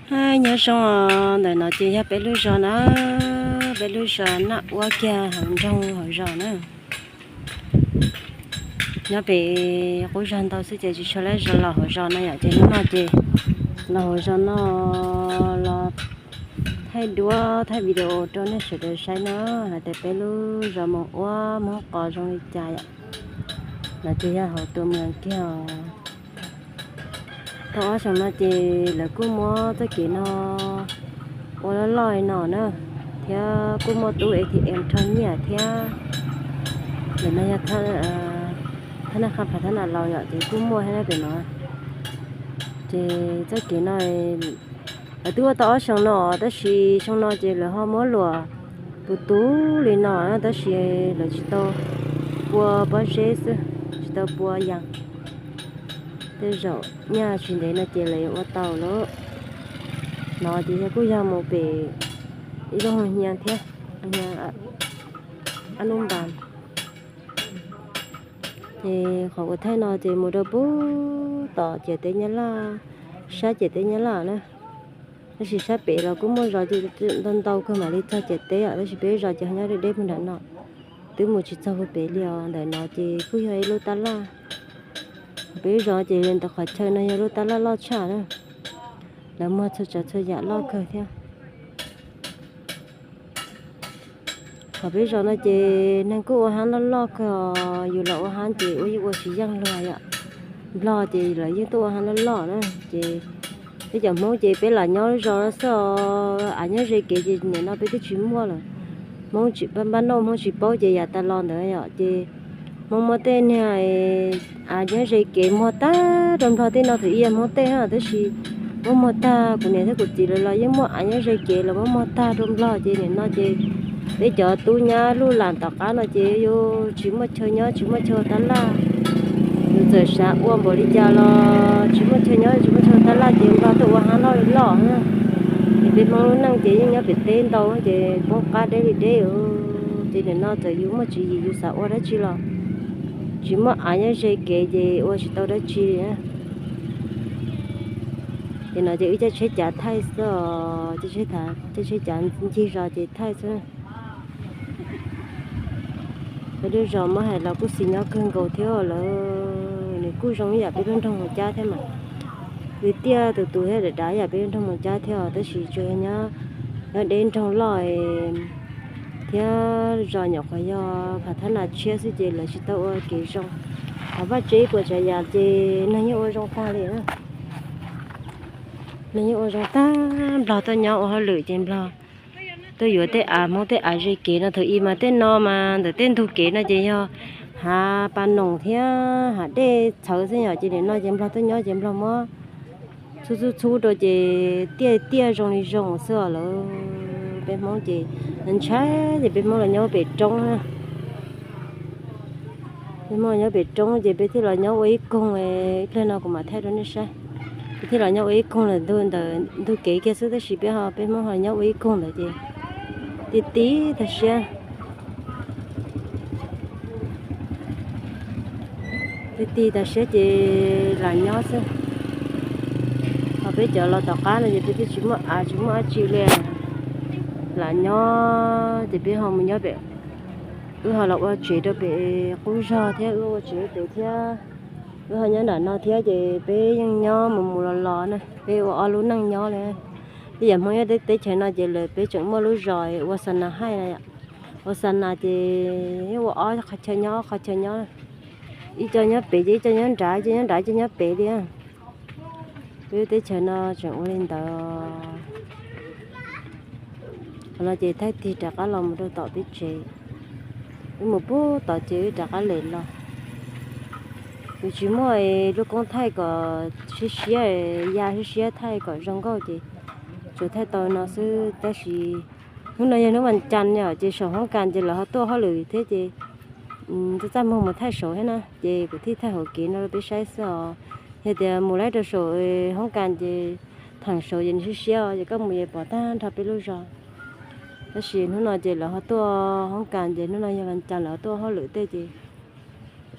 Nyob zoo os, ntawm no ces yog peb lub zos na, peb lub zos Naj Uab kiag hauv nroog hauv zos na. Nyob pem qub zos ntau xwb ces tsis tshua laib zos los hauv zos no yom, ces hnub no ces los hauv zos no los thaij duab thaij video rau nej sawv daws saib na, hais tias peb lub zos Moos Uab Hmoob Qos zoo li cas yom. No ces yog hauv tus mus kiag os. Tau ob xyoos no ces lawv kuj muab txoj kev no ua loj loj li no na, thiab kuj muaj tub A T M rho nyiaj thiab. Ntawm no yog thab naj qha phav thab naj laus yom, ces kuj muaj thiab na pem no. Ces txoj kev no lawv twb ua tau ob xyoos no, tab sis xyoo no ces lawv ho muab luam tus tub li no, tab sis lawv tsis tau pua pob zeb xwb, tsis tau pua yas. Tej zaum nyaj tsis ntev no ces lawv yuav ua tau lawm. No ces yog kuj yog mus pem ib lub hoo hia thiab, hia Ab Nub Npas. Ces qhov kuv thaij no ces mus rau pem tom ciam teb Nyab Laj, sab ciam teb Nyab Laj na. Tab sis sab pem los kuj muaj zos ntau ntau kawg mam li txog ciam teb os, tab sis peb zos ces ho nyob deb deb puag nram no, twb mus tsis txog puag pem li os. Ntawm no ces kuj yog ib lub tab laj. Peb zos ces ntawm qhov chaw no yog lub tab laj loj tshaj na, lawv muag txhua tsav txhua yam loj kawg thiab. Qhov peb zos no ces neeg kuj ua hab loj loj kawg os, yus los ua hab ces ua yeej ua tsis yeej luag yom. Nplog ces lawv yeej tuaj ua hab loj loj na, ces peb cov Hmoob ces peb lam nyob lub zos no xwb os, av nyob ze kev ces nim no peb twb tsis muaj lawm. Hmoob tsis, npaj noj Hmoob tsis paub ces yav tas los ntawd yom, ces Hmoob muab tej niag av nyob ze kev muag tag rau Nplog tej no, thaum ub yog Hmoob tej na, tab sis muab muag tag, kuv niam thiab kuv txiv lawv los yeej muaj av nyob ze kev los muab muag tag rau Nplog ces nim no ces peb cov tub nyab lub lam tom qab no ces yuav tsis muaj chaw nyob, tsis muaj chaw ua tab laj. Yus txawm xav ua npaum li cas los tsis muaj chaw nyob, tsis muaj chaw ua tab laj ces Nplog tuaj ua hab loj loj na. Ces peb Hmoob lub neej ces yeej nyob pem teb ntau ces poob qab deb li deb, ces nim no txawm yus muaj tswv yim yus xav ua dab tsi los tsis muaj av nyob ze kev ces ua tsis tau dab tsi li. Ces no ces wb caij tsheb cav thaij xwb os, caij tsheb cav ncig zos ces thaij xwb. Peb lub zos muab hais los kuj xis nyob kawg nkaus thiab lawm, nws kuj zoo ib yam peb lub nroog Moos Cab thiab mas. Kwv tiaj tus tus thiab dav dav ib yam peb lub nroog Moos Cab thiab os, tab sis tsuas yog nyob, nyob deb nroog loj thiab zos nyuam qhuav yog phav thab nas tshiab xwb ces lawv tsis tau ua kev zoo. Qhov vaj tsev ib puas tsav yam ces neeg yeej ua zoo tag li na. Neeg yeej ua zoo tag, Nplog tuaj nyob ua hauj lwm ces Nplog tuaj yuav tej av, Hmoob tej av ze kev no. Thaum ub mas tej no mas ntawm tej ntug kev no ces yog hav pas noos thiab hav dej txhawv xwb yom, ces nim no ces Nplog tuaj nyob ces Nplog muab txhub txhub txhub rau ces tiaj tiaj zoo li zoo xwb os lawm. Peb Hmoob ces ntshai ces peb Hmoob los nyob pem roob na. Peb Hmoob los nyob pem roob ces peb thiaj los nyob ua ib koog, ib pliag no kuv mam thaij rau nej saib. Peb thiaj los nyob ua ib koog lawm ntawm ntug kev kiag xwb, tab sis peb ho, peb Hmoob ho nyob ua ib koog ntawd ces ti ti tag siab. Ti ti tag siab ces lam nyob xwb. Ho peb cov los tom qab no ces peb twb tsis muaj av tsis muaj dab tsi li, lam nyob ces peb ho mus nyob pem, wb ho los ua tsev rau pem qub zog thiab, wb ua tsev pem thiab, wb ho nyob nram no thiab ces peb yeej nyob mus mus los los na, peb ua ob lub neej nyob li. Peb yog Hmoob nyob teb chaws no ces lawv peb tseem muaj lub zos ua xa nas haij na yom, ua xa nas ces ua ob qhov chaw nyob ob qhov chaw nyob, ib co nyob pem ces ib co nyob nrad, ib co nyob nrad ib co nyob pem li. Peb lub teb chaws no tseem ua li ntawd. Qhov no ces thaij tig rov qab los mus rau tom peb tsev, wb mus pub tom ces wb rov qab lem los. Yus tsis muaj lub koob thaij kom siab siab, ya siab siab thaij kom zoo nkauj ces tsuas thaij tau no xwb, tab sis hnub no yog hnub vas cas yom, ces saum hoob kas ces lawv ho tuaj hauj lwm thiab ces txaj txaj muag mus thaij saud thiab na, ces kuv thiaj thaij hauv kev no rau peb saib xwb os. Yog tias mus laib rau saum hoob kas ces theem saud ces nws siab siab ces koj mus ces pom tag nrho peb lub zos. Tab sis hnub no ces lawv ho tuaj hoob kas ces hnub no yog vas cas lawv ho tuaj hauj lwm tej ces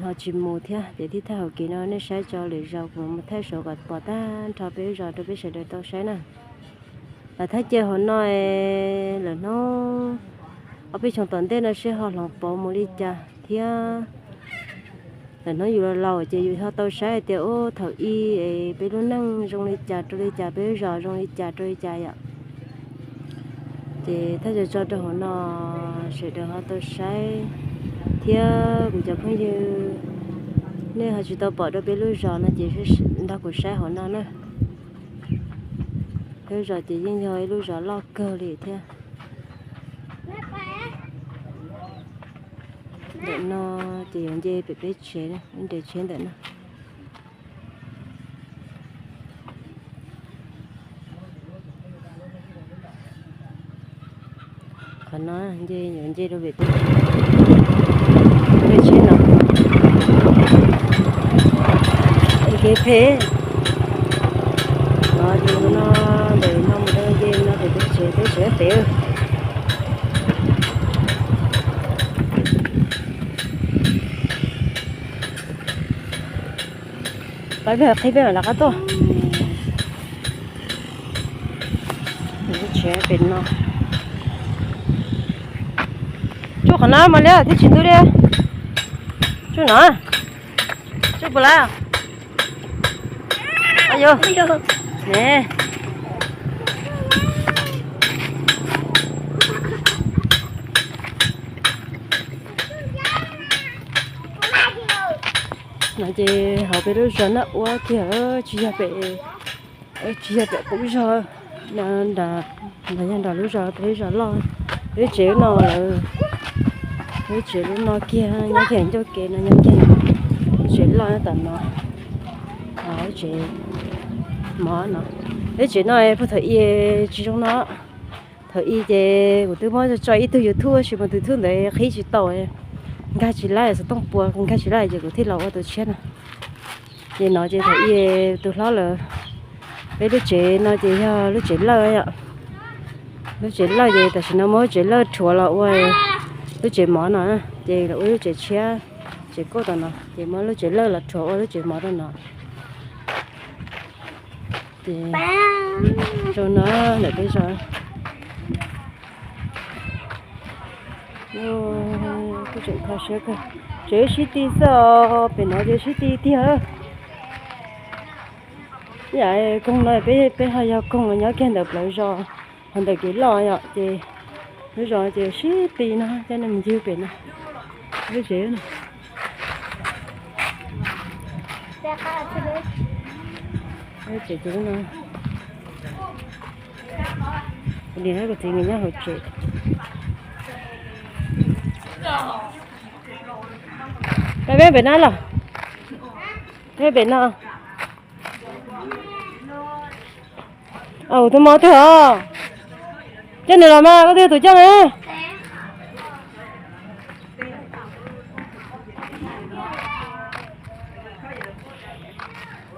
ho tsis mus thiab, ces thiaj thaij hauv kev no nej saib tso, lwm zaus kuv mam mus thaij saud kom pom tag nrho peb lub zos rau peb sawv daws tau saib na. Lawv thaj ce hauv no, lawm hnub ob peb xyoos tom ntej no seb ho hloov pauv mus li cas thiab. Lawm hnub yus los laus ces yus ho tau saib tias ub thaum ub es peb lub neej zoo li cas rau li cas, peb lub zos zoo li cas rau li cas yom. Ces thaj tso tso rau hauv no sawv daws ho tau saib thiab. Kuv cov phooj ywg nej ho tsis tau pom dua peb lub zos no ces nrog kuv saib hauv no na. Peb lub zos ces yeej yog ib lub zos loj kawg li thiab. Ntawm no ces yuav nce pem peb tsev, nres tsheb ntawm no. Qhov no nce yuav nce rau pem peb tsev no. Kev phem no ces no, ntawm no mus rau nce no pem peb tsev, peb tsev pem. Pab peb qhib peb mam rov qab tuaj. Tsev pem no. Tsuj qhov no mas liab twb tsis ntub li. Tsuj no. Tsuj puas lawm? Ayo. Ne. No ces hauv peb lub zos Naj Uab kiag, tsis yog pem, tsis yog pem qub zos, nram, nram yog nram lub zos, peb lub zos loj, peb lub tsev no lawm, peb lub tsev lub no kiag nyob kiag ncauj kev no nyob kiag, lub tsev loj nyob tom no, lub tsev mov no, lub tsev no puag thaum ub tsis zoo no. Thaum ub ces kuv twb muab tso ib tug YouTube tab sis mas tus YouTube ntawd qhib tsis tau, nkag tsis laib, xov tooj puas nkag tsis laib ces kuv thiaj los ua tus tshiab no. Ces no ces thaum ub tus hlob lawm, peb lub tsev no ces yog lub tsev lawj yom. Lub tsev lawj ces tam sim no muab lub tsev lawj rhuav los ua lub tsev mov no, ces los ua lub tsev tshiab, tsev kauj tom no, ces muab lub tsev lawj los rhuav ua lub tsev mov rau no. Ces zoo no ntawm peb zos. Kuj tseem kho siab kawg, tsev sib ti xwb os, pem no ces sib ti tiag. Yam koog no peb, peb ho yog koog nyob kiag ntawm plawv zos, ho ntawm kev loj yom, ces lub zos ces sib ti no, coj nej mus ncig pem no, lub tsev no. Tsev no, kuv niam thiab kuv txiv nkawd nyob hauv tsev. Peb pem no los, peb pem no. Au, tus mos twg os? Coj nws los mas, koj twg tus coj na?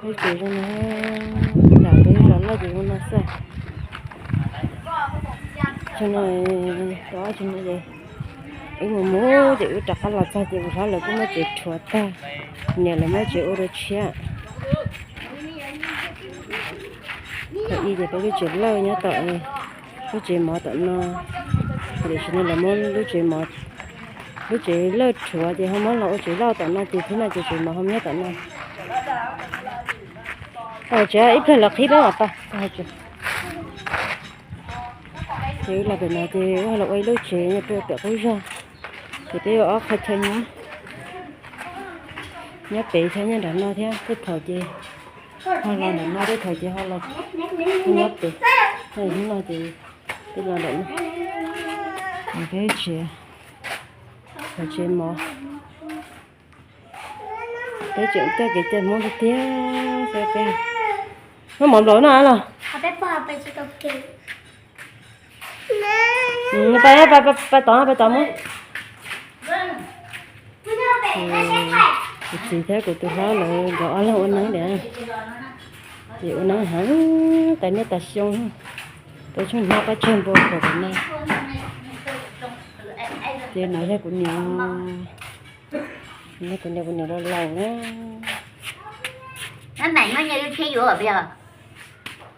Lub tsev zoo no, nram peb zos loj ces zoo no xwb. Zoo no, tau ob tug no ces wb mus mus ces wb rov qab los txog ces kuv hlob lawv kuj muab tsev rhuav tag, niam lawv muab tsev ua dua tshiab. Thaum ub ces peb lub tsev lawj nyob tom lub tsev mov tom no, tiam sis no lawv muab lub tsev mov, lub tsev lawj rhuav ces ho muab los ua tsev loj tom no ces thiab no ces tsev mov ho nyob tom no. Tsev ib pliag lawv qhib peb mam pais. Ces wb los pem no ces wb los ua ib lub tsev nyob pem qub zog, ces peb ua ob qho chaw nyob, nyob pem thiab nyob nram no thiab. Tej thaum ces ho los nram no, tej thaum ces ho los nyob pem. Hnub no ces peb los nram no, peb tsev, tsev mov. Peb tseem coj kev cai Hmoob tiag tiag, saib peb muab mov nplaum no los. Pais, pais tod, pais tod muab. Kuv txiv thiab kuv tus hlob lawv nkawd ob leeg ua neeb tiag, ces ua neeb heev tas niaj tas xyoo, tau tsheej hnab qab tseg npua khaum pem no. Ces no yog kuv niam, kuv niam, kuv niam laus laus na.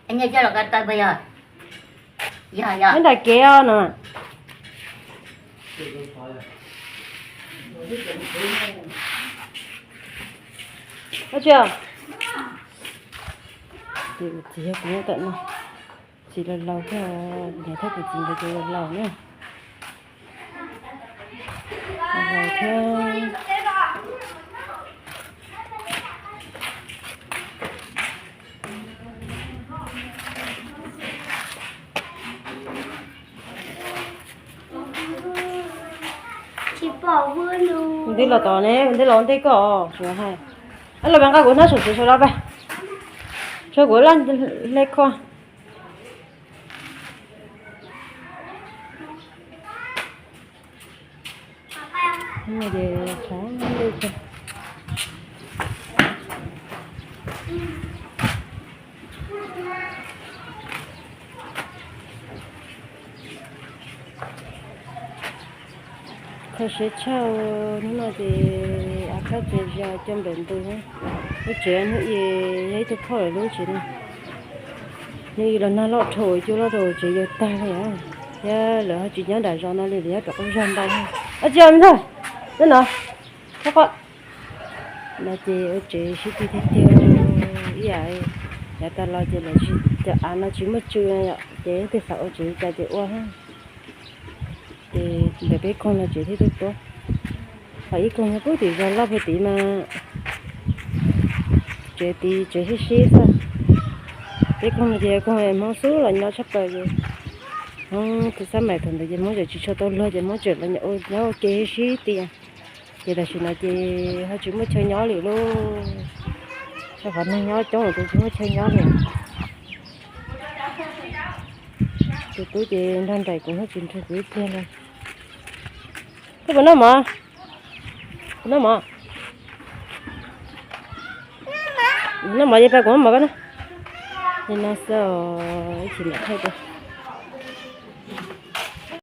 Nyob coj los ko taw puas yog? Nyob nram kev os no. Ua tsi, txiv yog kuv nyob tawm no, txiv laus laus thiab, niam thiab kuv txiv nkawd ces laus laus na. Laus laus thiab. Ntej los tod ne, ntej los ntej koj tsis hais. Los nqa kuv hnab saum tsev sawv los pab, tso kuv laj hle kho. Kho siab tshaj, hnub no ces av kab txias zog coj nplawm ntws. Lub tsev hnub i yog ib tug phauj lawv lub tsev no. Hnub i los nag loj dhau, cua loj dhau, tsev yuav tag li. Thiab lawv ho tsis nyob nram zos no li, lawv nyob rau qub zos ntau. Ab, tsis yog me ntxhais, nyob no, no ces ua tsev sib tw tiag tiag ib yam. Yav tas los ces lawv tsis, cov av no tsis muaj tsw, ces leej twg xav ua tsev li cas ces ua. Ces ntawm peb koog no tsev thiaj tuab tuab. Ho ib koog nyob puag tim zos loj puag tid mas tsev tid tsev sib sib xwb. Peb koog no ces yog koog Hmoob xub los nyob tshaj plaws ces Hmoob tus xab mais thaum ntawd ces Hmoob tseem tsis tshua tau luag ces Hmoob tseem los nyob ua ke sib tias. Ces tam sim no ces ho tsis muaj chaw nyob li lauj. Rau qhov neeg nyob coob ces tsis muaj chaw nyob li. Tus tub ces nrog nraim kuv, Hmoob tsis nrog kuv ib pliag li. Koj puas noj mov? Puas noj mov? Noj mov ces pab kuv noj mov koj na. Li no xwb os, ib chim mam thaij rau.